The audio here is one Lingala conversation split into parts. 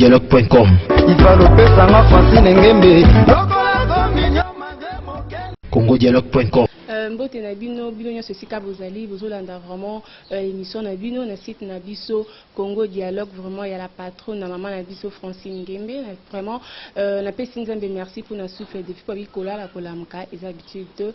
congodialogue.com. congodialogue.com. Mbote na bino, bino nyonso esika bozali bozolanda vraiment émission na bino na site na biso Congo Dialogue, vraiment ya la patronne na mama na biso Francine Ngembe. Vraiment napesi Nzambe merci pour na souffle de vie, po bikolala kolamuka eza habitude te.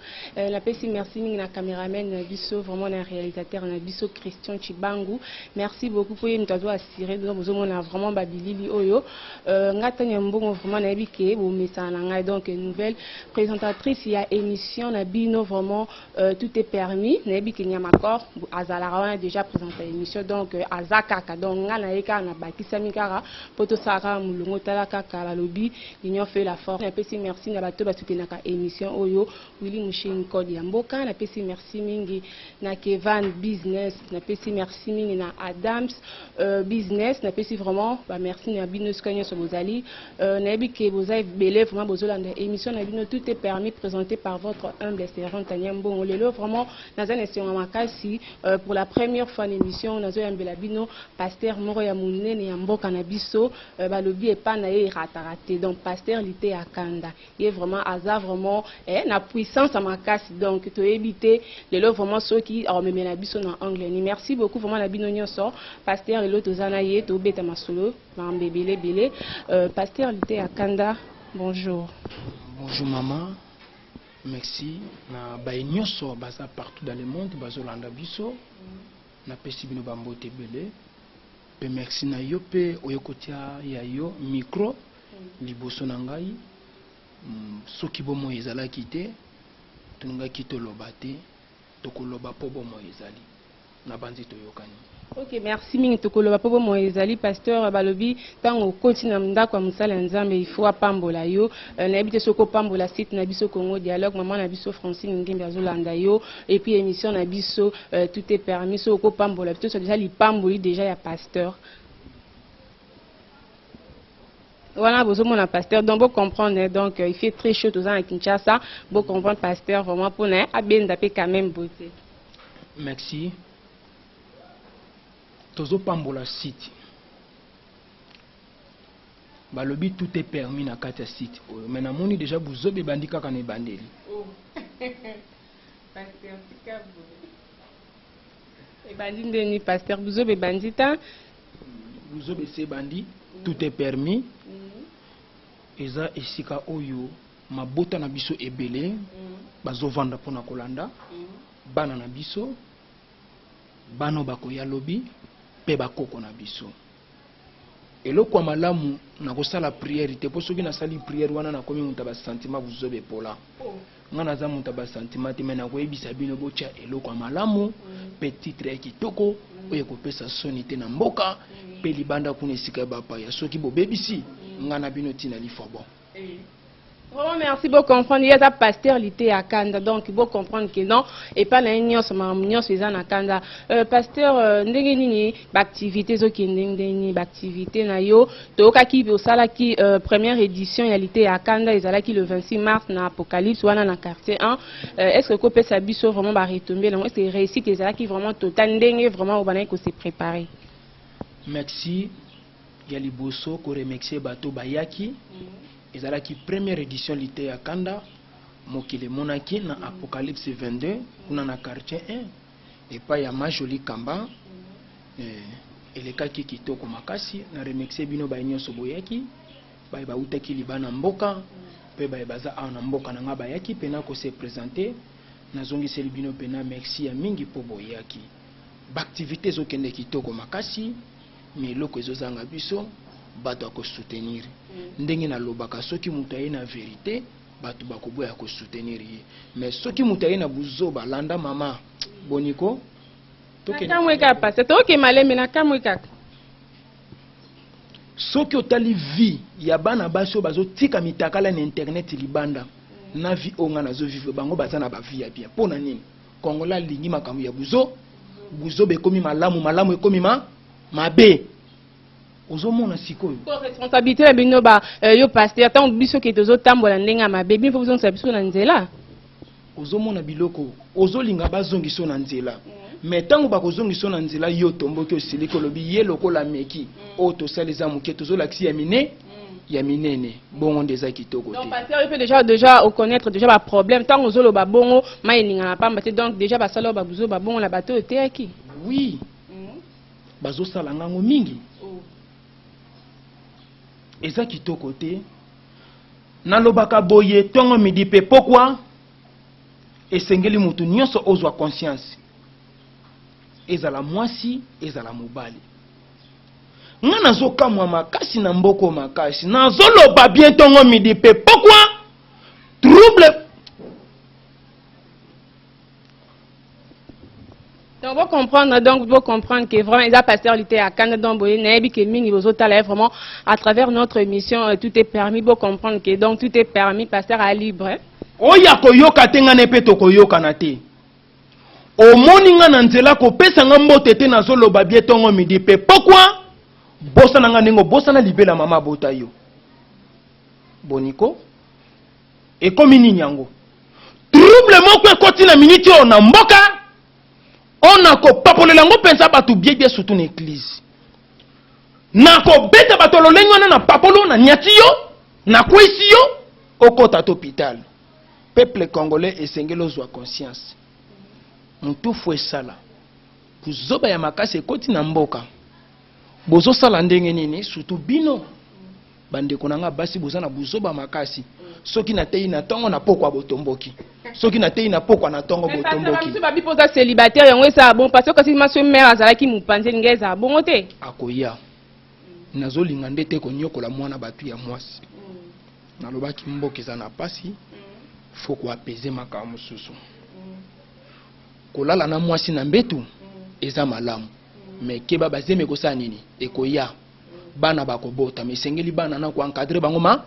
Napesi merci mingi na cameraman na biso, vraiment na réalisateur na biso Christian Chibangu, merci beaucoup po ye moto azo assurer donc bozomona vraiment babilili oyo. Nga Tania Mbongo, vraiment nayebi ke bomesana na ngai, donc nouvelle présentatrice ya émission na bino vraiment Tout est permis. Nayebi ke Nyamakor azalaka wana déjà présente émission, donc aza kaka, donc nga na ye kaka nabakisami kaka mpo tosala kaka molongo. Tala kaka, balobi l'union fait la force. Napesi merci na bato basoutenaka émission oyo, Willy Musheni, code ya mboka. Napesi merci mingi na Kevan Business, napesi merci mingi na Adams Business. Napesi vraiment bamerci na bino esika nyonso bozali. Nayebi ke boza ebele vraiment bozolanda émission na bino Tout est permis, présenté par votre humble servante Tania Mbongo. Lelo vraiment naza na esengo makasi, pour la première fois na émission nazoyambela bino pasteur moko ya monene ya mboka na biso. Balobi epa na ye erataka te, donc pasteur Liteya Kanda, ye vraiment aza vraiment na puissance ya makasi, donc toyebi te lelo vraiment soki akomemela biso na angle ni. Merci beaucoup vraiment na bino nyonso. Pasteur, lelo toza na ye, tobeta masolo makambo ebele ebele. Pasteur Liteya Kanda, bonjour. Bonjour maman, merci na baye nyonso baza partout dans le monde bazolanda biso. Napesi bino bambote ebele mpe merci na yo mpe oyo kotia ya yo micro liboso na ngai. Soki bomoi ezalaki te, tolingaki toloba te. Tokoloba mpo bomoi ezali. Nabanzi toyokani. Ok, merci mingi. Tokoloba mpo bomoi ezali. Pasteur, balobi ntango okoti na ndako ya mosala ya Nzambe, il faut apambola yo. Nayebi te soki opambola site na biso Congo Dialogue, mama na biso Francine Ngembe azolanda yo, et puis émission na biso Tout est permis. Soki okopambola biso déjà, lipamboli déjà ya pasteur wana bozomona pasteur, donc bocomprendre. Donc il fait très chaud, toza na Kinshasa, bocomprendre pasteur vraiment mpona abenda mpe quand même beauté. Merci. Tozopambola site. Balobi tout est permis na kati ya site oyo, mais namoni déjà buzoba ebandi kaka na ebandeli. Oh. Pasteur, tika boye. Ebandi ndeni, pasteur? Buzoba ebandi ta? Buzoba esi ebandi. Tout est permis eza esika oyo mabota na biso ebele bazovanda mpona kolanda bana na biso, bana oyo bakoya lobi mpe bakoko na biso. Eloko ya malamu, nakosala prière te, mpo soki nasali prière wana, nakomi moto ya basentiment. Buzoba epola. Nga naza moto ya basentiment te, mais nakoyebisa bino botya eloko ya malamu mpe titre ya kitoko oyo ekopesa soni te na mboka mpe libanda kuna esika ya bapaya. Soki bobebisi, nga na bino ntina lifwa bon. Vraiment merci. Bo comprendre, ye aza pasteur Liteya Kanda, donc bo comprendre que non, epa na ye nyonso makambo nyonso eza na kanda. Pasteur, ndenge nini baactivité ezokende? Ndenge nini baactivité na yo? Toyokaki osalaki première édition ya Liteya Kanda, ezalaki le 26 mars na Apocalypse wana na quartier 1. Est ce que kopesa biso vraiment baretombées nango? Est ce que réussite ezalaki vraiment total ndenge vraiment obandaki kose préparer? Merci. Ya liboso, koremercier bato bayaki. Ezalaki première édition Liteya Kanda mokili emonaki na Apocalypse 22 kuna na quartier 1 epai ya Majoli Kamba. Elekaki kitoko makasi. Na remercier bino baye nyonso boyaki, baye bautaki libana mboka mpe baye baza awa na mboka na nga bayaki mpena kose présenter. Nazongiseli bino mpena merci ya mingi mpo boyaki. Baactivité ezokende kitoko makasi, mais eloko ezozanga biso, bato ya kosoutenir. Ndenge nalobaka, soki moto aye na vérité, bato bakoboya kosoutenir ye, mais soki moto aye na buzoba, landa mama boniko. Nakamwe kaka, pasteur, toke malembe, nakamwe kaka. Soki otali vie ya bana basi oyo bazotika mitakala na internet libanda na vie oyo ngai nazovivre, bango baza na bavie ya bien. Mpo na nini Kongola alingi makambo ya buzo? Buzoba ekomi malamu, malamu ekomi ma mabe. Ozomona sikoyo? Responsabilité na bino ba yo pasteur, ntango biso ke tozotambola ndenge ya mabe, bino mpo bozongisa biso na nzela. Ozomona biloko ozolinga bazongisa na nzela. Mais ntango bakozongisa yo na nzela, yo otomboki, osiliki, olobi ye lokola ameki, oyo tosali eza moke, tozolakisi ya mine ya minene, bongo nde eza kitoko Donc te. Pasteur, yo mpe déjà oconnaître déjà baproblème. Ntango ozoloba bongo, mai eningana pamba te. Donc déjà basala oyo babuzoba bongo na bato oyo eteyaki? Oui, bazosala ngango mingi, eza kitoko te. Nalobaka boye ntongo, midi mpe pokwa: esengeli motu nyonso ozwa conscience, ezala mwasi, ezala mobali. Nga nazokamwa makasi na mboko makasi, nazoloba bien ntongo, midi mpe pokwa, trouble. Donc vous comprendre, donc vous comprendre que vraiment eza pasteur Liteya Kanda. Donc boye nayebi que mingi bozotala ye vraiment à travers notre émission Tout est permis. Vous comprendre que donc tout est permis, pasteur a libre, hein? Oyo akoyoka te, ngai na mpe tokoyokana te. Omoni nga na nzela, kopesa nga mbote te. Nazoloba bien ntongo, midi mpe pokwa. Bosana nga ndenge obosana libela mama abota yo. Boniko ekomi nini yango? Trouble moko ekoti na miniti oyo na mboka oyo, nakopapolela yango mpenza bato biebie, surtout na église. Nakobeta bato lolenge wana na papolo, na niati yo, nakwesi yo, okota to hôpital. Peuple congolais esengeli ozwa conscience. Motufu esala buzoba ya makasi ekoti na mboka. Bozosala ndenge nini? Surtout bino bandeko na nga basi, boza na buzoba makasi. Soki natei na ntongo, na pokwa botomboki. Soki natei na pokwa, na ntongo botomboki. Biso babi mpo oza célibataire, yango esala bon, parce que kasi maso mare azalaki mopanzi, elingi ezala bongo te. Akoya, nazolinga nde te konyokola mwana bato ya mwasi. Nalobaki mboka eza na pasi, faut koapaiser makambo mosusu. Kolala na mwasi na mbetu eza malamu, mais keba, bazemi ekosala nini? Ekoya, bana bakobotama, esengeli bana na koencadrer bango. Ma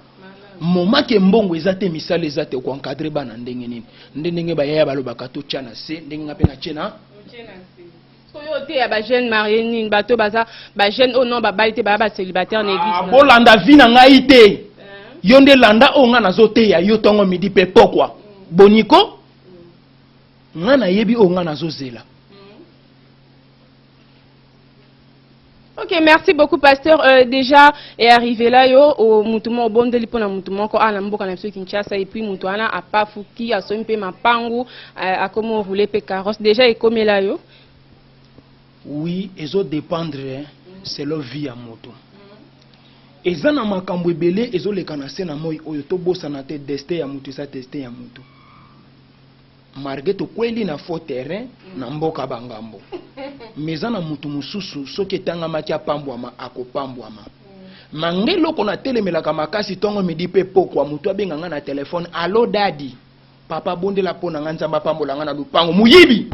momake mbongo eza te, misala eza te, koencadrer bana ndenge nini? Nde ndenge bayaya balobaka, totya na se ndenge nga mpe na tie na. Oyo te ya bajeune marié nini, bato baza bajeune oyo non babali te, baya bacélibataire na Ah, église. Bolanda vie na ngai te, yo nde landa oyo ngai nazoteya yo ntongo, midi mpe pokwa. Boniko ngai nayebi oyo ngai nazozela. Ok, merci beaucoup, pasteur. Déjà est arrivé là yo au mutu moko obondeli mpona mutu moko ana mboka na biso Kinshasa, et puis mutu wana apafuki, asombi mpe mapangu, akomi orouler mpe carrosse. Déjà ekomela yo? Oui, ezodépendre selon vie ya moto. Eza na makambo ebele ezoleka na se na moi oyo. Tobosana te, destin ya moto eza destin ya moto. Malgré tokweli na faux terrain na mboka bangambo, mais eza na motu mosusu, soki etangamaki apambwama, akopambwama. Mange eloko natelemelaka makasi ntongo, midi mpe pokwa: motu abenga nga na telefone, "Allo daddy, papa, bondela mpo na nga, Nzambe apambola nga na lupango." Moyibi,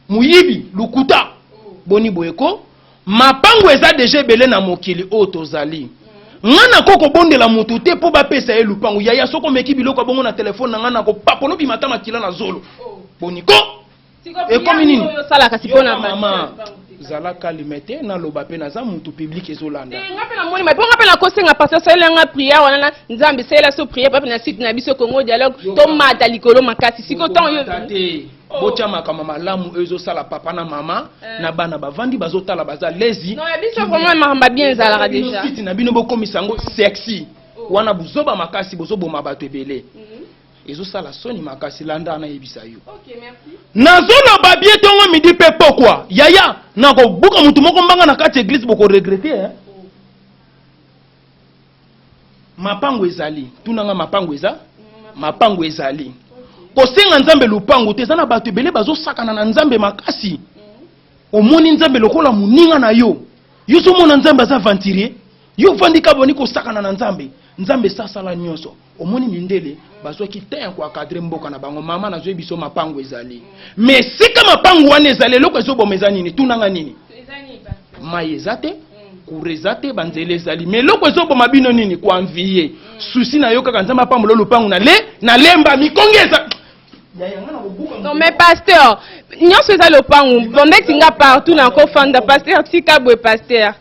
moyibi, lukuta. Boni boye ko? Mapango eza déjà ebele na mokili oyo tozali. Nga nako kobondela motu te mpo bapesa ye lupango. Yaya, soki omeki biloko ya bongo na telefone na nga, nakopapola, obima ata makila na zolo. Boni ko? Ekomi nini? Oyo osalaka si mpona Yoka, mama, zala calme te. Naloba mpe naza mutu public, ezolanda. Nga mpe namoni mai mpo nga mpe nakosenga pasteur salela nga prière wana na Nzambe, salela so prière pape na site na biso Congo Dialogue, tomata likolo makasi. Siko ntango yo Bokomata te, botya makambo malamu oyo ezosala papa na mama na bana bavandi, bazotala, baza lezi. Non, ya biso vraiment makambo ya bien ezalaka Bino déjà. Site na bino bokomisa yango sexy wana, buzoba makasi, bozoboma bato ebele, ezosala soni makasi. Landa, nayebisa yo. Ok, merci. Nazoloba bien ntongo, midi mpe pokwa. Yaya, nakobuka motu moko mbanga na kati ya église, bokoregretter, eh? Mapango ezali, tunanga, mapango eza, mapango ezali. Kosenga Nzambe lupango te. Eza na bato ebele bazosakana na Nzambe makasi. Omoni Nzambe lokola moninga na yo, yo ozomona Nzambe aza aventurier, yo ovandi ka boni kosakana na Nzambe. Nzambe esasala nyonso. Omoni mindele bazwaki te ya koencadrer mboka na bango. Mama, nazwi biso mapango ezali, mais sika mapango wana ezali, eloko ezoboma eza nini? Tunanga nini? Mai eza te, courant eza te, banzela ezali, mais eloko ezoboma bino nini? Koenvier. Souci na yo kaka Nzambe apambola lupangu na le na Lemba, mikongi eza. Non mais pasteur, Nyonso eza lopangu, bombeti nga partout na kofanda. Pasteur, tika boye, pasteur.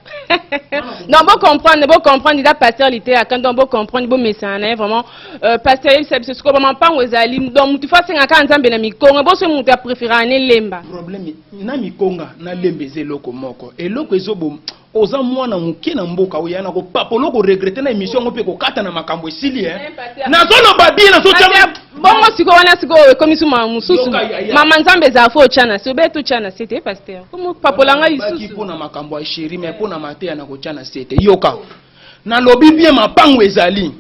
Donc bocomprendre, bocomprendre, eza pasteur liteyaka. Donc bocomprendre, bomesana na ye vraiment. Pasteur, yebisa biso sikoyo, bamampango ezali, donc mutu fo asengaka kaka Nzambe na mikongo boso, mutu apréféraka ne Lemba? Problème na mikonga na Lemba eza eloko moko. Eloko ezoboma, oza mwana moke na mboka, oya na kopapa, oloko regretter na émission yango mpe kokata na makambo esili. Eh, pasteur. Nazoloba bien, nazotia. Bongo sikoyo wana, sikoyo ekomi su mama mosusu. Yoka, ya, ya. Mama, Nzambe ezala, fo otya na se, obe totya na se te. Pasteur, komo papola ngai Baki lisusu. mpo na makambo ya chéri, mais mpo na mateya na kotya na se te. Yoka, nalobi bien, mapango ezali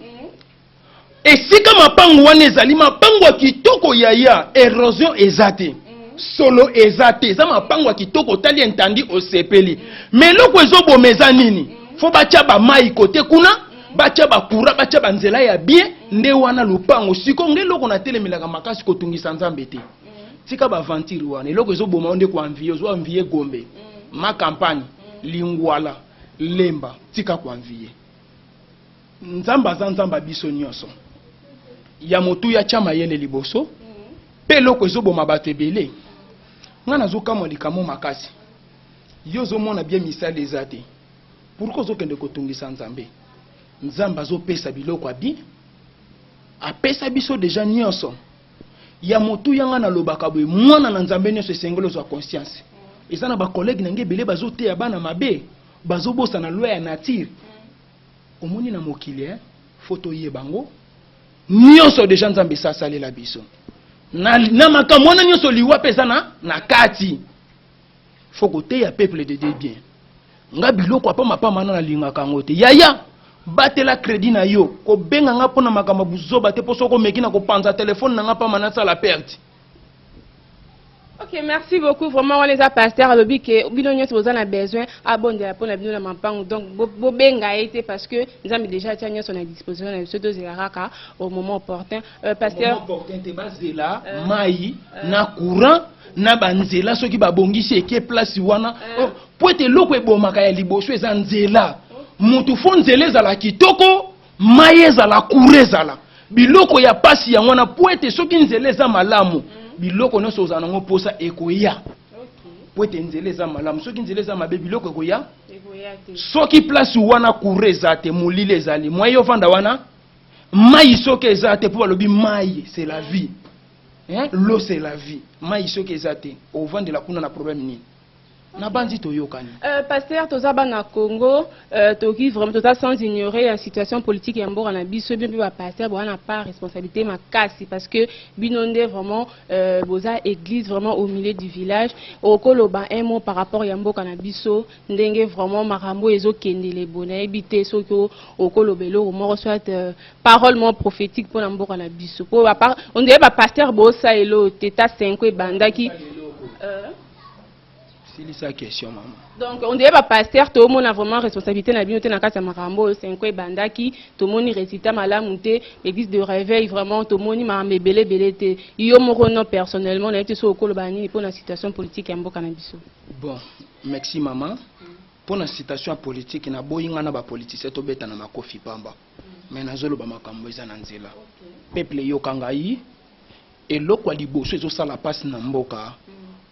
esika. Mapango wana ezali mapango ya kitoko, yaya. Érosion eza te, solo eza te, eza mapango ya kitoko. Otali entandi, osepeli. Mais eloko ezoboma eza nini? Fo batya bamai kote kuna, batya bakura, batya banzela ya bien, nde wana lopango. Sikoyo nge eloko natelemelaka makasi, kotungisa Nzambe te. Tika baventure wana. Eloko ezoboma yo nde koenvier. Ozwa envie Gombe, Ma Campagne, Lingwala, Lemba. Tika koenvier. Nzambe aza Nzambe ya biso nyonso. Ya motuya, tia mayele liboso. Mpe eloko ezoboma bato ebele, ngai nazokamwa likambo makasi. Yo ozomona bien, misala eza te. Pourquoi ozokende kotungisa Nzambe? Nzambe azopesa biloko ya bien, apesa biso déjà nyonso ya motuya. Ngai nalobaka boye, mwana na Nzambe nyonso esengeli ozwa conscience. Eza na bacollègue na ngai ebele bazoteya bana mabe, bazobosana loi ya nature. Omoni, na mokili, fo toyeba yango nyonso déjà. Nzambe esi asalela biso na makambo wana nyonso. Liwa mpe eza na kati. Fo koteya peuple de Dieu bien. Nga biloko apamapama wana nalingaka yango te. Yaya, batela crédit na yo. Kobenga nga mpo na makambo ya buzoba te, mpo soki omeki na kopanza telefone na nga pamba, nasala perte. Ok, merci beaucoup. Vraiment, wana eza pasteur. Alobi ke bino nyonso boza na besoin abondela mpona bino na mampango, donc bobenga ye te, parce que Nzambe déjà atia nyonso na disposition na biso. Tozela kaka au moment opportun. Pasteur. Moment opportun te, bazela mai na courant na banzela. Soki babongisi eke place wana. Oh, po ete eloko ebomaka ya liboso eza nzela. Mutu fo nzela ezala kitoko, mai ezala, courant ezala, biloko ya pasi yango wana. Po ete soki nzela eza malamu, biloko nyonso ozala nango mposa ekoya, po ete nzela eza malamu. Soki nzela eza mabe, biloko ekoya. Ekoya te. Soki place wana courant eza te, molili ezali, mwa yo ovanda wana. Mai soki eza te, mpo balobi mai c'est la vie, hein? L'eau, c'est la vie. Mai soki eza te, ovandela kuna na problème nini? Nabandi toyokani. Pasteur, toza bana Congo, toki vraiment toza sans ignorer la situation politique ya mboka na biso. Bien mpe bapasteur boza na part responsabilité makasi, parce que bino nde vraiment boza église vraiment au milieu du village. Okoloba un mot par rapport ya mboka na biso, ndenge vraiment makambo ezokendele bo? Nayebi te soki okoloba eloko moko, soit parole moko prophétique mpona mboka na biso, po on dirait bapasteur bosala eloko te. Ta 5 ebandaki. Silisa question, mama. Donc on dirait bapasteur, tomona vraiment responsabilité na bino te na kati ya makambo oyo. Cinco ebandaki, tomoni résultat malamu te. Église de réveil, vraiment tomoni makambo ebele ebele te. Yo moko no personnellement, nayebi te soki okoloba nini mpona situation politique ya mboka na biso. Bon, merci mama. Mpo na situation ya politique, naboyi nga na bapoliticien tobeta na makofi pamba, mais nazoloba makambo eza na nzela. Peuple, eyoka ngai. Eloko ya liboso ezosala mpasi na mboka,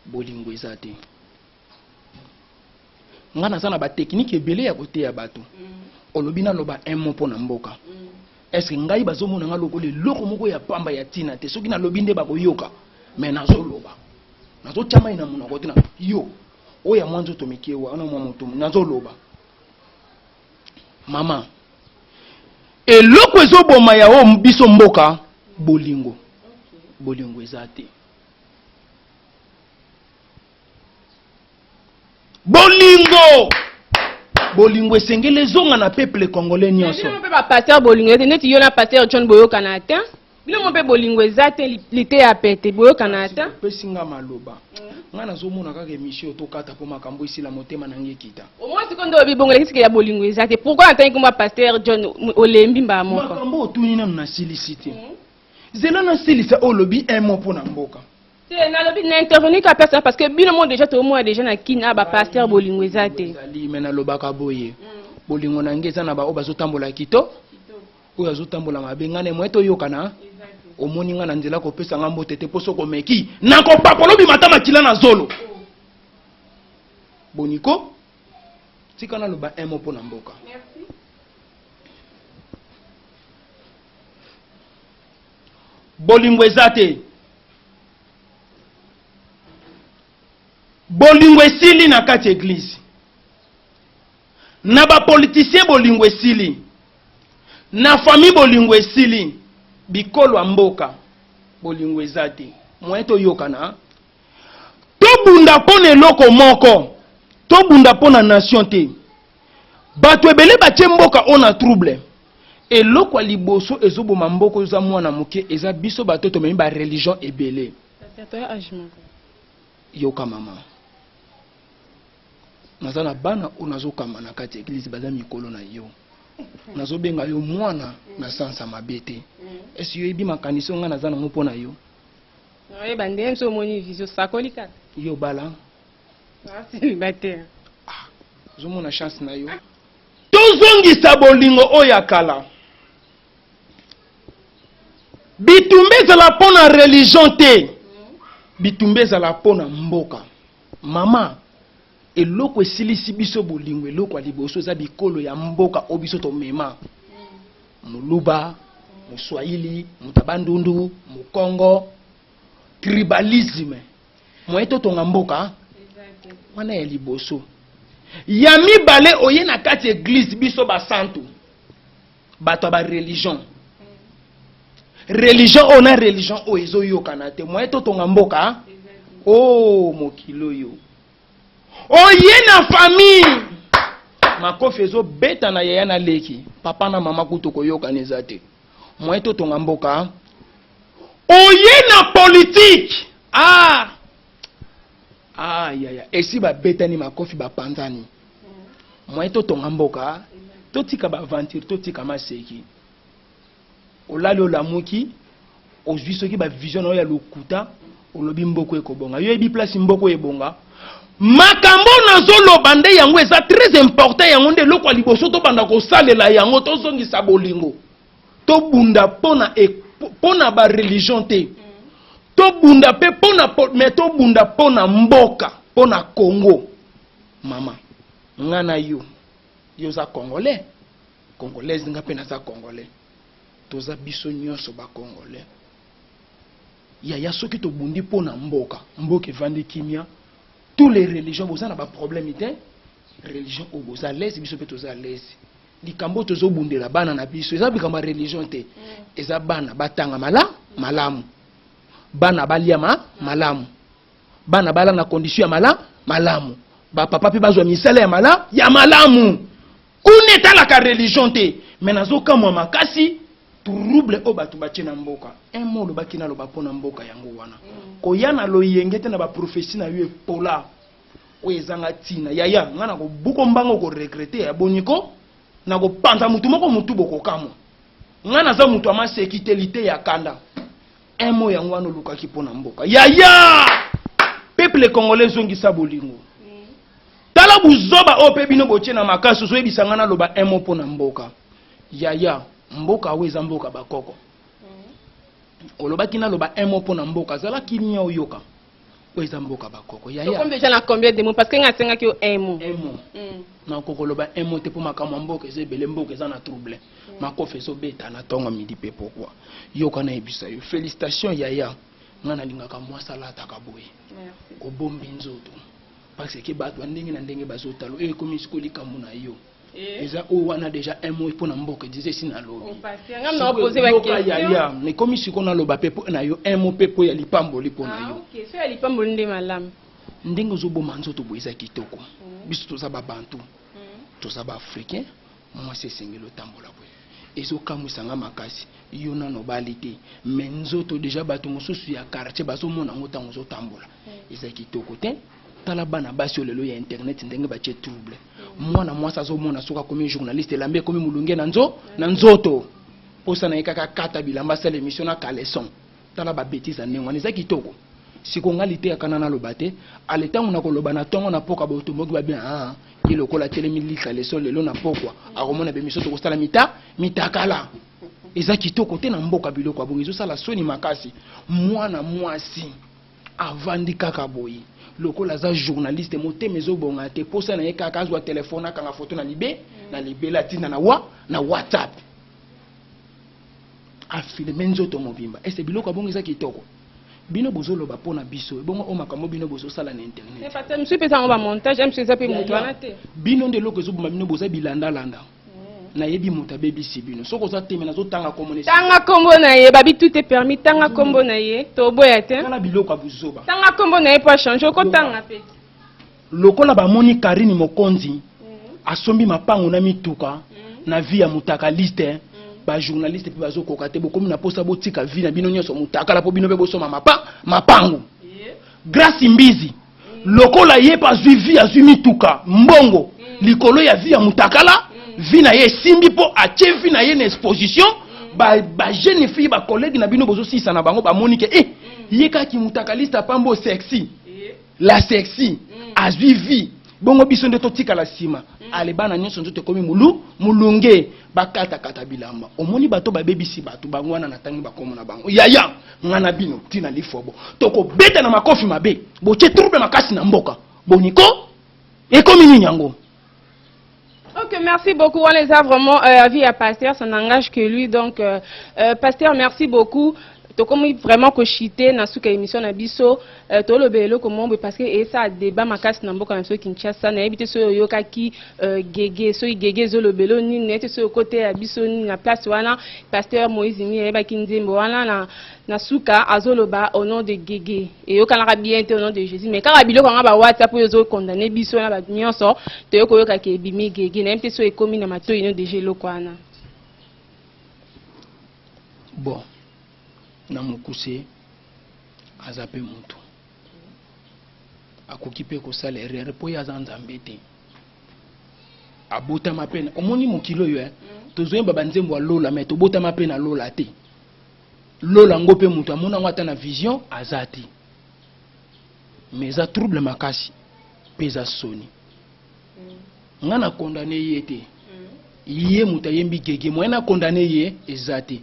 bolingo eza te. Nga naza na batechnique ebele ya koteya bato. Olobi naloba un mot mpo na mboka. Est-ce ngai bazomona nga lokola eloko moko ya pamba ya ntina te? Soki nalobi nde bakoyoka, mais nazoloba, nazotya mai na monoko te. Na yo oyo ya mwa nzoto mike wana, mwa moto, nazoloba, mama, eloko ezoboma ya oyo biso mboka, bolingo. Bolingo eza te. Bolingo, bolingo esengeli ezonga na peuple congolais nyonso. Bino mpe bapasteur, bolingo eza te. Neti yo na pasteur John, boyokana te. Bino mo mpe bolingo eza te, liteya pete, boyokana te. Opesi nga maloba. Nga nazomona kaka émission tokata mpo makambo esila, motema na ngai ekita. Omoi sikoyo nde oyebi bongo elakisi ya bolingo eza te. Pourquoi natangi komba pasteur John, olembi mbala moko? Makambo otuni nanu nasilisi te. Zela nasilisa. Oyo olobi un mot mpo na mboka. Te, nalobi na intervenir ka personne, parce que bino mo déjà toomona déjà na kini a bapasteur, bolingo eza te. Ezali, me nalobaka boye, bolingo na ngai eza na baoyo bazotambola kito, oyo azotambola mabe, ngai na moye toyokana. Omoni nga na nzela kopesa nga mbote te, mpo soki omeki nakopakola obima ata makila na zolo. Boniko, tika naloba un mot mpo na mboka. Merci. Bolingo eza te, bolingo esili na kati ya eglise, na bapoliticien bolingo esili, na famille bolingo esili, bikolo ya mboka bolingo eza te. Moyen toyokana, tobunda mpo na eloko moko, tobunda mpo na nation te. Bato ebele batie mboka oyo na trouble. Eloko ya liboso ezoboma mboka oyo eza mwana moke, eza biso bato tomemi ba religion ebele. Pasteur, toya age moko. Yoka mama, naza na bana oyo nazokamba na kati ya eglise, baza mikolo na yo, nazobenga yo mwana na sansa mabe te. Esi yo oyebi makanisi oyo ngai naza nango mpo na yo? Oyeba ndenge mosu omoni vision, sakoli kaka. Yo bala. Célibataire. Ah, ozomona chance na yo. Tozongisa bolingo oyo ya kala. Bitumba ezala mpo na religion te, bitumba ezala mpo na mboka. Mama, eloko esilisi biso bolingo, eloko ya liboso eza bikolo ya mboka oyo biso tomema. Moluba, Moswahili, moto ya Bandundu, Mokongo, tribalisme. Moye totonga mboka wana ya liboso. Ya mibale, oye na kati eglise, biso basantu, bato ya bareligion, religion oyo na religion oyo ezoyokana te. Moye totonga mboka o mokili oyo. Oye na famille, makofi ezobeta na yaya na leki, papa na mama kutu koyokana eza te. Moye totonga mboka. Oye na politike, ah ah yaya, esi babetani makofi, bapanzani. Moye totonga mboka, totika baaventure, totika maseki. Olali, olamuki, ozwi soki bavision na oyo ya lokuta, olobi mboko ekobonga. Yo yebi place mboko ebonga? Makambo nazoloba nde yango eza très important. Yango nde eloko ya liboso tobanda kosalela yango. Tozongisa bolingo, tobunda mpona bareligion te, tobunda mpe mpona, mais tobunda mpona mboka, mpona Congo. Mama, nga na yo, yo oza Congolais, Congolaise, nga mpe naza Congolais, toza biso nyonso Bacongolais. Yaya, soki tobundi mpo na mboka, mboka evandi kimia. Tous les religions boza na baproblème te. Religion oyo boza lese, biso mpe toza lese. Likambo oyo tozobundela bana na biso eza likambo ya religion te. Eza bana batanga malamu, bana balia malamu, bana bala na condition ya malamu, bapapa mpe bazwa misala ya malamu. Kuna etalaka religion te. Me nazokamwa makasi, trouble oyo bato batie na mboka. Un mot olobaki naloba mpo na mboka, yango wana. Koya na loyenge te na baprophétie na yo epola oyo ezanga ntina. Yaya, ngai nakobuka mbango, koregretter ya boniko, nakopanza motu moko motu bokokamwa. Ngai naza moto ya maseki te, lite ya kanda. Un mot yango wana olukaki mpo na mboka. Yaya, peuple congolais, ezongisa bolingo. Tala buzoba oyo mpe bino botie na makasi. Ozoyebisa ngai naloba un mot mpo na mboka. Yaya, mboka oyo eza mboka bakoko. Olobaki naloba un mot mpo na mboka, zala kimia, oyoka, oyo eza mboka bakoko, yaya. Tokomi déjà na combien de mots? Parce que nga asengaki yo un mot. Un mot. Nakoki koloba un mot te mpo makambo ya mboka eza ebele. Mboka eza na trouble, makofi ezobeta na ntongo, midi mpe pokwa. Yoka, nayebisa yo, félicitation yaya. Ngai nalingaka mwasi alataka boye. Merci. Obombi nzoto parce que bato ya ndenge na ndenge bazotala. Oyo ekomi sikoyo likambo na yo. Eza oyo wana déjà un mot mpo na mboka edize esi nalobi. Oh, pasteur, nga na poser ba question. Yaya, ekomi sikoyo naloba mpe mpo na yo un mot mpe mpo ya lipamboli mpo na Ah, yo. OK, so ya lipamboli nde malamu. Ndenge ozoboma nzoto boye eza kitoko. Biso toza babantu, toza baafricain. Mwasi esengeli otambola boye. Ezokamwisanga makasi, yo nano obali te, mais nzoto déjà bato mosusu ya quartier bazomona yango ntango ozotambola. Eza kitoko te. Tala bana basi oyo lelo ya internet, ndenge batie trouble. Mwana mwasi azomona soki akomi journaliste, elamba ekomi molunge na nzoto, mposa na ye kaka kata bilamba, asala émission na caleçon. Tala babêtises ya ndenge wana, eza kitoko? Siko nga liteyaka na naloba te. Ale, ntango nakoloba na ntongo na poka, botomboki babien. Ah, ye lokola atelemi lika leso lelo na pokwa, akomona bemiso tokosala mita mitakala. Eza kitoko te na mboka biloko ya bongo ezosala soni makasi. Mwana mwasi avandi kaka boye lokola aza journaliste, motema ezobonga te, posa na ye kaka azwa telefone akanga foto na libe na libela atinda na wa na WhatsApp, afilme nzoto mobimba. Ese biloko ya bongo eza kitoko? Bino bozoloba mpo na biso ebongo oyo makambo bino bozosala na internet. Pasteur mosusu mpe ezango bamontage, mosusu eza mpe moto wana te. Bino nde eloko ezoboma bino, boza bilandalanda. Nayebi moto abebisi bino. Soki oza teme, nazotanga kombo na Tanga kombo na ye, babi tout est permis. Tanga kombo na ye, toboya te. Tala biloko ya buzoba. Tanga kombo na ye mpo achange, okotanga mpe. Lokola bamoni Karine Mokonzi asombi mapango na mituka na vie ya mutakaliste, bajournaliste mpe bazokoka te. Bokomi na posa botika vie na bino nyonso mutakala mpo bino mpe bosomba mapango. Grâce Mbizi, lokola ye mpe azwi vie, azwi mituka, mbongo likolo ya vie ya mutakala, vie na ye esimbi mpo atie vie na ye na exposition. Bajeune fille, bacollègue na bino bozosilisa na bango, bamoni ke eh, ye kaki mutakaliste apambo sexy, la sexy azwi vie, bongo biso nde totikala nsima. Ale, bana nyonso nzoto ekomi mulu mulunge, bakatakata bilamba. Omoni bato babebisi bato bango wana, natangi bakomo na bango. Yaya nga na bino ntina lifobo, tokobeta na makofi mabe. Botie trouble makasi na mboka. Boniko ekomi nini yango? Ok, merci beaucoup. On les a vraiment avis à pasteur, ça n'engage que lui. Donc, pasteur, merci beaucoup. Tokomi vraiment koshite na suka émission na biso, tolobela eloko moko parce que esa débat makasi na mboka na biso Kinshasa. Nayebi te soki oyokaki gege, soki gege ezolobela nini. Nayebi te soki okoteya biso nini na place wana. Pasteur Moïse Mbiye ayebaki nzembo wana na suka azoloba au nom de gege, eyokanaka bien te, au nom de Jésus. Mais kaka biloko yanga ba WhatsApp oyo ezokondane biso na bato nyonso, toye koyokaka ebimi gege. Nayebi te soki ekomi na matoi no déjà eloko wana. Bon, na mokuse, aza mpe motu, akoki mpe kosala erreur mpo ye aza Nzambe te. Abotama mpe omoni mokili oyo, tozoyemba banzembo ya lola, mais tobotama mpe na lola te. Lola yango mpe moto amona yango ata na vision aza te. Mais eza trouble makasi mpe eza soni. Nga na condamne ye te. Ye moto ayembi gege, moyen na condamne ye eza te.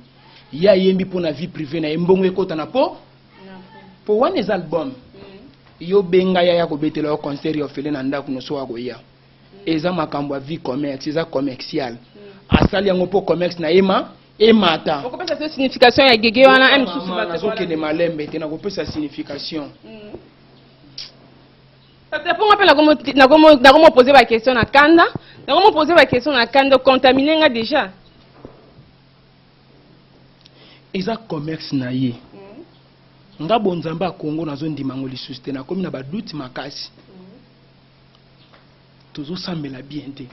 Ye ayembi mpo na vie privée na ye, mbongo ekota na po wana eza album. Yo benga ya kobetela yo concert ya ofele na ndako noso akoya. Eza makambo ya vie, commerce, eza commercial. Asali yango mpo commerce na ye ma emata. Okopesa so signification ya gege wana mosusu? Mama, nazokende malembe te, nakopesa signification. Mponga mpe nakomopose baquestion na kanda, nakomopose baquestion na kanda, contamine nga déjà. Eza commerce na ye. Nga bonzambe ya Kongo nazondima yango lisusu te. Nakomi na badoute makasi. Tozosambela bien te.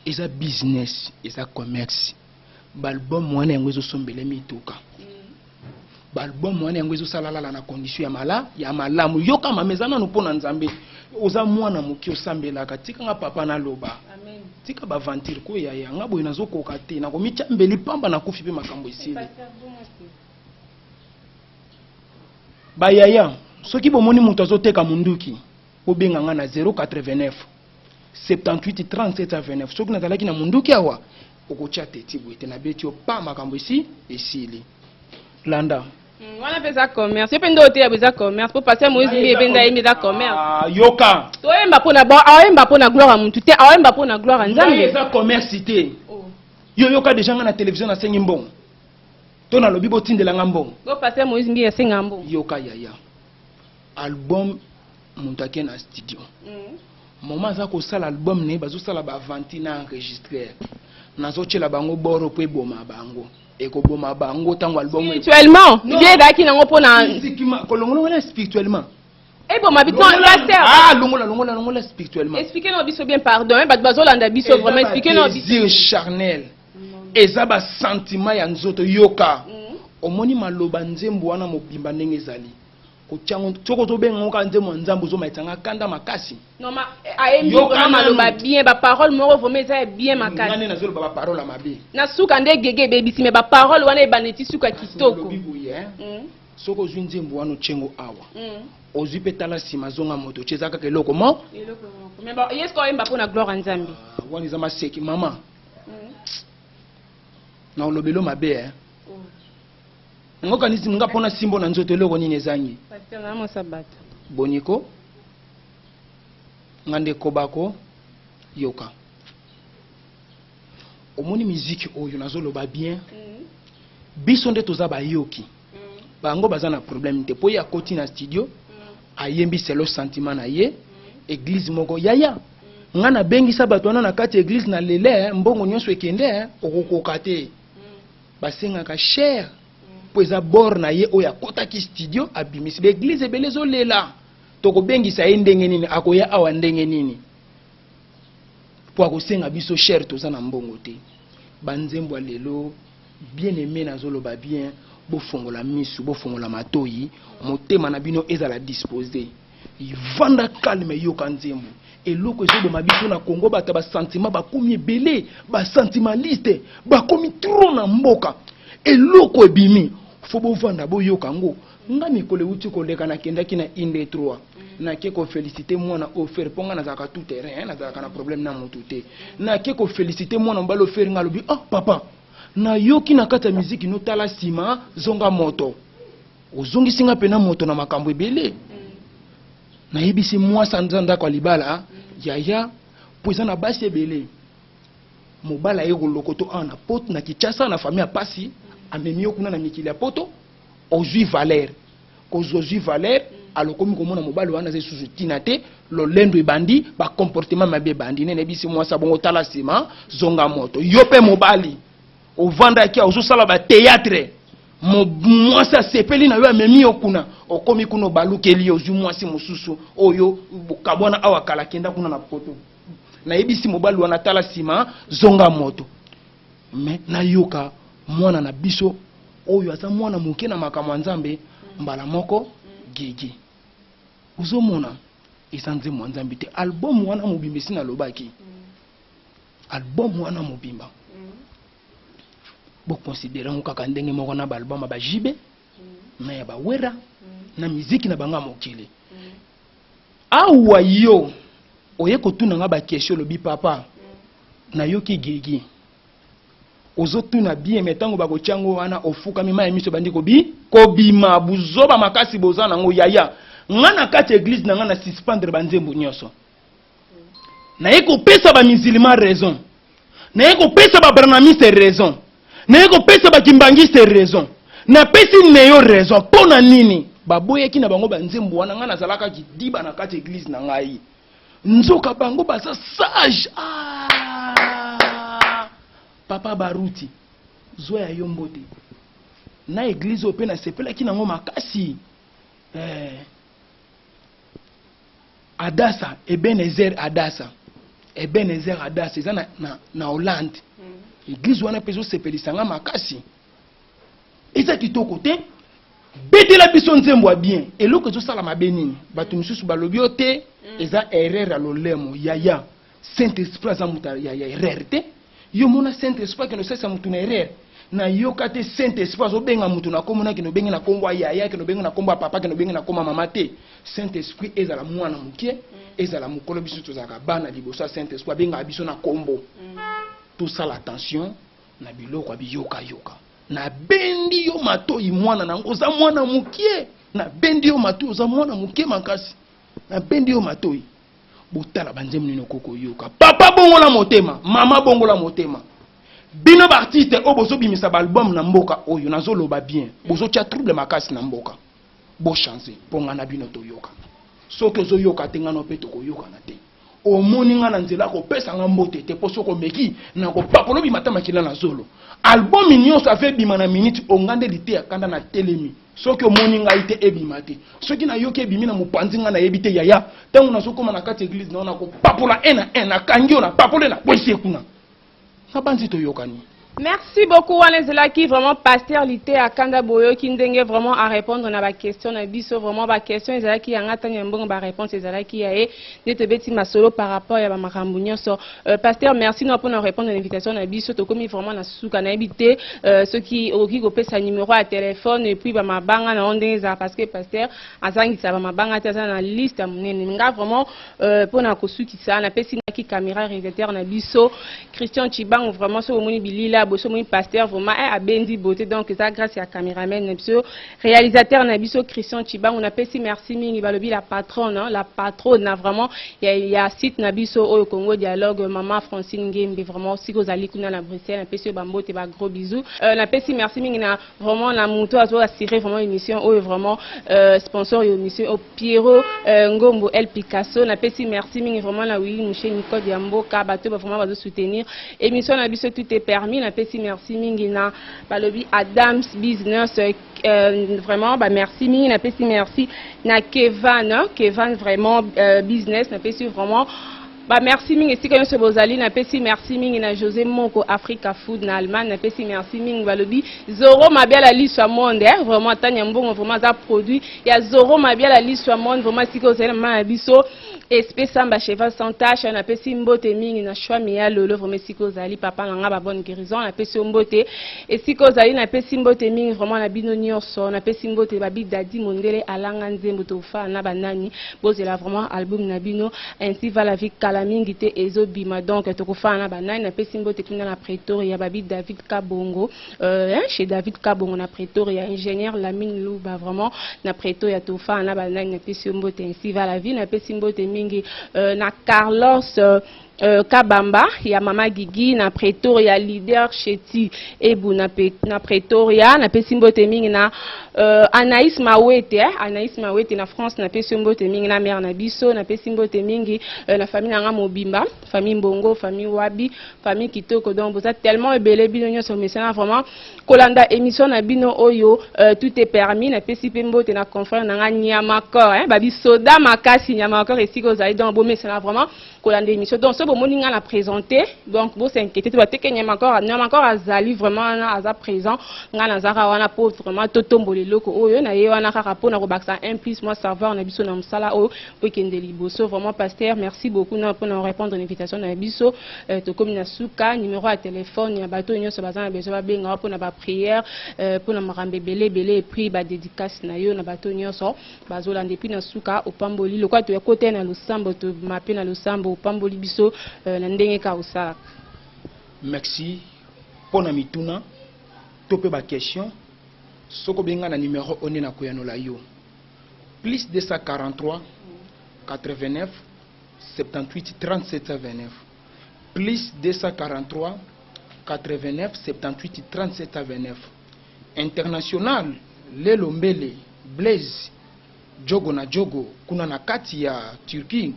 Eza business, eza commerce. Baalbum wana yango ezosombela mituka, baalbum wana yango ezosalalala na condition ya malamu. Yoka mama, eza nanu mpo na Nzambe. Oza mwana moke, osambelaka. Tikanga papa naloba. Tika baventure koya yanga boye, nazokoka te, nakomitya mbeli pamba, nakufi mpe makambo esili. Bayaya, soki bomoni moto azoteka munduki, bobenga nga na 089 78 37 29. Soki nazalaki na munduki awa, okotya teti boye te, nabeti yo pa makambo esi esili. Landa. Wana mpe eza commerce. Ye mpe nde oteya bo eza commerce, po pasteur Moïse Mbiye mpe nde ayembi eza commerce. Ah, yoka. Toyemba mpona bo aoyemba mpona gloire ya mutu te, aoyemba mpona gloire ya Ngai Nzambe. Eza commerce te. Yo yoka déjà nga na télévision nasengi mbongo to nalobi botindelanga mbongo? Bo pasteur Moïse Mbiye asenga mbongo. Yoka yaya, album, moto ake na studio, moma aza kosala album na ye, bazosala baaventure na enregistreur, nazotiela bango boro mpo eboma bango, ekoboma bango ntango album Spirituellement. Non. Ye ezalaki nango mpona Physiquement, kolongola wana spirituellement. Eboma biso, pasteur. Ah, longola, longola, longola spirituellement. Explique na biso bien, pardon hein, bato bazolanda biso vraiment, explique na biso. Désir charnel, eza basentiment ya nzoto. Yoka, omoni maloba nzembo wana mobimba ndenge ezali kotiango, soki ozobenga ngo kaka nzembo ya Nzambe, ozomatisanga kanda makasi. Non, ma ayembi Yoka vraiment nanu. maloba bien, baparole moko vraiment eza ya bien Nga makasi. nde nazoloba baparole ya mabe? Na suka nde gege ebebisi, mais baparole wana ebanda suka kitoko. Nalobi boye, hein. Soki ozwi nzembo wana, otiengo awa, ozwi mpe tala nsima, azonga moto tie, eza kaka eloko mo. Eloko moko. Mais bon, ye soki oyemba mpona gloire ya Nzambe. Ah, wana eza maseki mama. Na olobelo mabe eh. Ngo kanisi nga pona simbo na nzoto eloko nini ezangi? Pasteur na mwasa bato. Boniko nga nde kobako yoka. Omoni miziki oyo nazoloba bien. Biso nde toza bayoki. Bango baza na problème te po ye akoti na studio ayembi selo sentiment na ye eglise moko yaya nga nabengisa bato wana na kati ya eglise na lele mbongo nyonso ekende okokoka te basengaka cher po eza bord na ye oyo akotaki studio abimisi ba eglise ebele ezolela tokobengisa ye ndenge nini akoya awa ndenge nini po akosenga biso cher toza na mbongo te banzembo ya lelo bien aimé nazoloba bien bofongola misu bofongola matoyi motema na bino ezala dispose vanda calme yoka nzembo eloko ezoboma biso na Congo bato ba sentiment bakomi ebele ba sentimentaliste bakomi trop na mboka eloko ebimi fo bovanda boyoka yango nga mikolo euti koleka nakendaki na inde 3 nake koféliciter mwana oyo Ferre mpo nga nazalaka tout terrain nazalaka na problème na motu te nake koféliciter mwana mobali oyo Ferre nga alobi oh papa nayoki na kati ya miziki notala nsima zonga moto ozongisi nga mpena moto na makambo ebele nayebisi mwasi aza ndako ya libala yaya mpo eza na basi ebele mobali aye kolokoto awa na poto na Kinshasa na famille ya pasi amemi yo kuna na mikili ya poto ozwi valeur kozwa ozwi valeur alokomi komona mobali wana aza lisusu ntina te lolendo ebandi bacomportement mabe ebandi nde nayebisi mwasi abongo tala nsima zonga moto yo mpe mobali ovandaki ozosala bathéâtre mwasi asepeli na yo amemi yo kuna okomi kuna obalukeli yo ozwi mwasi mosusu oyo bokabwana awa kala kenda kuna na poto nayebisi mobali wana tala nsima zonga moto me nayoka mwana na biso oyo aza mwana moke na makambo ya nzambe mbala moko gege ozomona eza nzembo ya nzambe te album wana mobimba esi nalobaki album wana mobimba boconsidérer yango kaka ndenge moko na baalbum ya bajibe na ya bawera na miziki na bango ya mokili awa yo oye kotuna nga baquestion olobi papa nayoki gegi ozotuna bien me ntango bakotia yango wana ofukami mai ya miso ebandi kobi kobima buzoba makasi boza nango yaya nga na kati ya eglise na nga na suspendre banzembo nyonso naye kopesa bamusulman raison naye kopesa babranhamiste raison naye kopesa bakimbangiste raison napesi neyo raison mpo na nini baboyaki na bango banzembo wana ngai nazalaka kidiba na kati ya eglise na ngai nzoka bango baza sage ah! Papa Baruti zwa ya yo mbote na eglise oyo mpe nasepelaki nango makasi eh. Adasa Ebenezer Adasa Ebenezer Adasa eza na, na, na Hollande eglise wana mpe ezosepelisa nga makasi eza kitoko te betela biso nzembo ya bien eloko ezosala mabe nini bato misusu balobi yo te eza erreur ya lolemo yaya saint esprit aza moto ya, ya erreur te yo mona saint esprit akende osalisa motu na erreur nayoka te saint esprit azobenga motu na kombo nakende obenge na kombo ya yaya kende obenge na kombo ya papa kende obenge na kombo ya mama te saint esprit ezala mwana moke ezala mokolo biso tozalaka bana liboso ya saint esprit abengaka biso na kombo tosala attention na biloko ya biyokayoka nabendi yo matoi mwana nango oza mwana mokie nabendi yo matoi oza mwana moke makasi nabendi yo matoi botala banzembo nini okoki koyoka papa bongola motema mama bongola motema bino baartiste oyo bozobimisa baalbum na mboka oyo nazoloba bien bozotia trouble makasi na mboka bochange mpo ngai na bino toyoka soki ozoyoka te ngai no mpe tokoyokana te omoni nga na nzela kopesa nga mbote te mpo soki omeki nakopakola obima ata makila na zolo album nyonso ave ebima na minute onga nde liteya kanda na telemi soki omoni ngai te ebima te soki nayoki ebimi na mopanzi ngai nayebi te yaya ntango nazokóma na kati eglise nao nakopapola un na un nakangi yo napapole nakwesi ye kuna nabanzi toyokani. Merci beaucoup wana ezalaki vraiment pasteur Liteya Kanda boyoki ndenge vraiment à répondre na ba question na biso vraiment ba question ezalaki ya nga tanya mbongo ba réponse ezalaki ya ye nde tobeti masolo par rapport ya ba makambo nyonso pasteur merci na mpona répondre na invitation na biso tokomi vraiment na suka nayebi te soki okoki kopesa numéro ya téléphone et puis bamabanga na yo ndenge ezala parce que pasteur azangisa bamabanga te aza na liste ya monene nga vraiment mpona kosukisa napesi ngaki caméra réalisateur na biso Christian Chibango vraiment soki omoni bilila. ya boso moi pasteur vraiment eh, abendi beauté. Donc eza grâce ya cameraman na biso, réalisateur na biso Christian Chibangu. Napesi merci mingi, balobi la patronne, hein, la patronne na vraiment ya site na biso oyo Congo Dialogue, mama Francine Ngembe, vraiment siko ozali kuna na Bruxelles, napesi yo bambote, ba gros bisous. Napesi merci mingi na vraiment na moto azo assurer vraiment émission oyo, vraiment sponsor ya émission oyo, Pierrot Ngombo El Picasso. Napesi merci mingi vraiment na Willy Musheni, code ya mboka, bato ba vraiment bazo soutenir émission na biso Tout est permis. Napesi merci mingi na balobi Adams Business, vraiment ba merci mingi. Napesi merci na Kevan, hein, Kevan vraiment business, napesi vraiment ba merci mingi esika nyonso bozali. Napesi merci mingi na José Moko Africa Food na Allemagne. Napesi merci mingi, balobi Zoro Mabiala liso ya monde, eh? Vraiment atani ya mbongo, vraiment aza produit ya Zoro Mabiala liso ya monde, vraiment esika ozali na mama na biso Espe Samba Cheval sans tache. Napesi mbote mingi na Shwami ya Lolo, vraiment esika ozali, papa na nga, ba bonne guérison, napesi yo mbote esika ozali. Napesi mbote mingi vraiment na bino nyonso. Napesi mbote babi Dadi Mondele alanga nzembo tofala na banani, bozela vraiment album na bino Ainsi va la vie, kala mingi te ezobima, donc tokofala na banani. Napesi mbote kuna na Pretoria, babi David Kabongo, hein, chez David Kabongo na Pretoria, ingénieur Lamine Luba, vraiment na Pretoria tofala na banani, napesi yo mbote. Ainsi va la vie. Napesi mbote mingi na Carlos Kabamba ya mama Gigi na Pretoria, leader Cheti Ebu na Pretoria. Napesi mbote mingi na Anaïs Mawete, eh? Anaïs Mawete na France, napesi yo mbote mingi na mère na biso. Napesi mbote mingi na famille na nga mobimba, famille Mbongo, famille Wabi, famille Kitoko. Donc boza tellement ebele, bino nyonso mesana vraiment kolanda émission na bino oyo Tout est permis. Napesi mpe mbote na confrère na nga Nyamakor, hein? Babi soda makasi Nyamakor esika ozali. Donc bomesana vraiment kolanda émission. Donc so bomoni nga na présenter, donc bos'inquiéter te, bateke Nyamakor, Nyamakor azali vraiment wana, aza présent. Nga nazaka wana mpo vraiment totombola eloko oyo na ye wana kaka mpona kobakisa un plus mwa savoir na biso na mosala oyo po ekende liboso. Vraiment pasteur, merci beaucoup na mpona répondre na invitation na biso. Tokomi na suka. Numéro ya telefone ya bato oyo nyonso baza na besoin babenga mpona baprière, mpona makambo ebele ebele, et puis badédicace na yo na bato nyonso bazolanda. Et puis na suka opamboli lokola toyako te na losambo, toma mpe na losambo, opamboli biso na ndenge kaka osalaka. Merci. Mpo na mituna to mpe baquestion, soki obenga na numero oyo nde nakoyanola yo: plus 243 89 78 37 29, plus 243 89 78 37 29. International Lelo Mbele Blaise Jogo na Jogo kuna na kati ya Turquie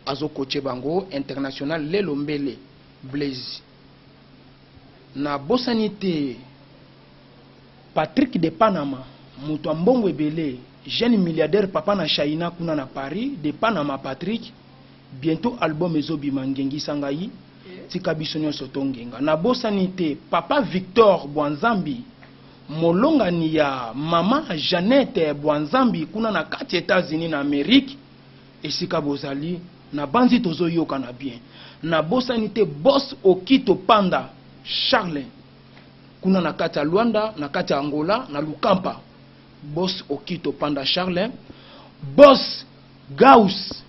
azokoche bango, international Lelo Mbele Blaise. Nabosani te Patrick de Panama, moto ya mbongo ebele, jeune milliardaire, papa na Shaina kuna na Paris. De Panama Patrick, bientôt album ezobima, ngengisa ngai, tika biso nyonso tongenga. Nabosani te papa Victor Bwanzambi, molongani ya mama Jeannette Bwanzambi kuna na kati États-Unis na Amérique, esika bozali na banzi tozoyokana bien. Nabosani te boss Okito Panda Charles kuna na kati ya Luanda, na kati ya Angola, na Lukampa, boss Okito Panda Charles, boss Gaus,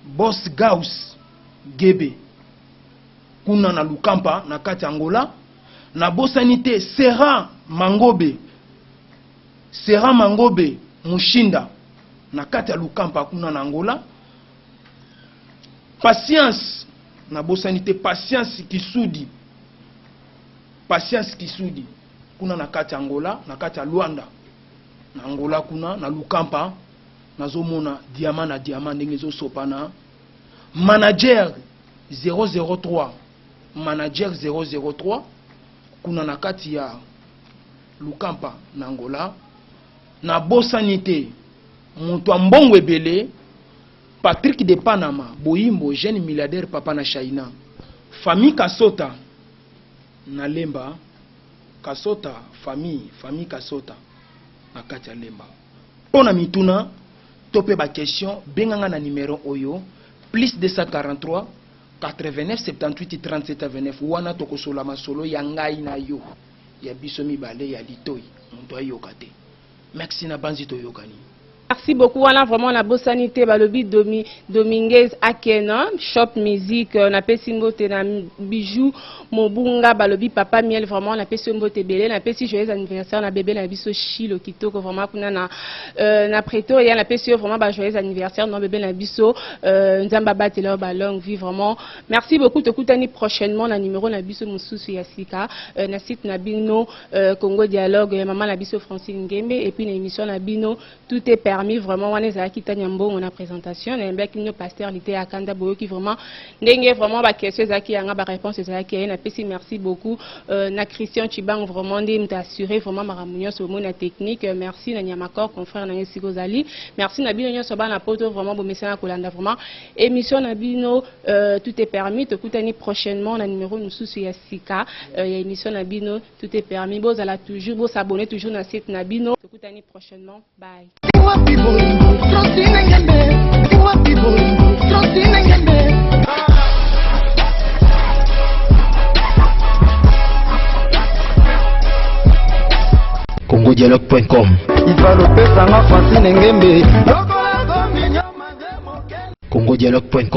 boss Gaus Gebe kuna na Lukampa na kati ya Angola. Nabosani te Sera Mangobe, Sera Mangobe Mushinda na kati ya Lukampa kuna na Angola. Patience, nabosani te Patience Kisudi, Patience Kisudi kuna na kati ya Angola, na kati ya Luanda na Angola kuna na Lukampa. Nazomona diama na diama ndenge ezosopana. Manager 003, manager 003 kuna na kati ya Lukampa na Angola. Nabosani te moto ya mbongo ebele Patrick de Panama Boyimbo, jeune milliardaire, papa na Shaina, famille Kasota na Lemba, Kasota famille, famille Kasota na kati ya Lemba. Mpo na mituna to mpe baquestion, benganga na numero oyo: plus 243 89 78 37 29. Wana tokosola masolo ya ngai na yo, ya biso mibale, ya litoi moto ayoka te. Merci na banzi, toyokani. Merci beaucoup. Wana vraiment nabosani te, balobi Domi, Dominguez Akena Shop Music. Napesi mbote na Bijou Mobunga, balobi Papa Miel. Vraiment napesi yo mbote ebele. Napesi joyeux anniversaire na bébé na biso Shilo Kitoko, vraiment kuna na Pretoria. Napesi yo vraiment ba joyeux anniversaire na bébé na biso. Nzambe abatela yo ba longue vie. Vraiment merci beaucoup. Tokutani prochainement na numéro na biso mosusu ya sika na site na bino Congo Dialogue ya mama na biso Francine Ngembe, et puis na émission na bino Tout est permis. Vraiment wana ezalaki Tania Mbongo na présentation. Nayembelaki bino pasteur Lite ya Kanda. Boyoki vraiment ndenge vraiment baquestion ezalaki yanga, baréponse ezalaki ya ye. Napesi merci beaucoup na Christian Chibang, vraiment nde moto assuré vraiment makambo nyonso bomoi na technique. Merci na Nyamakor, confrère na ngai esika ozali. Merci na bino nyonso bana Poto, vraiment bomesana kolanda vraiment émission na bino Tout est permis. Tokutani prochainement na numéro mosusu ya sika ya émission na bino Tout est permis. Bozala toujours, bosabonner toujours na site na bino. Tokutani prochainement, bye. Wapi bolingo, Francine Ngembe? Wapi bolingo, Francine Ngembe? congodialogue.com. Ivalopesanga Francine Ngembe. congodialogue.com.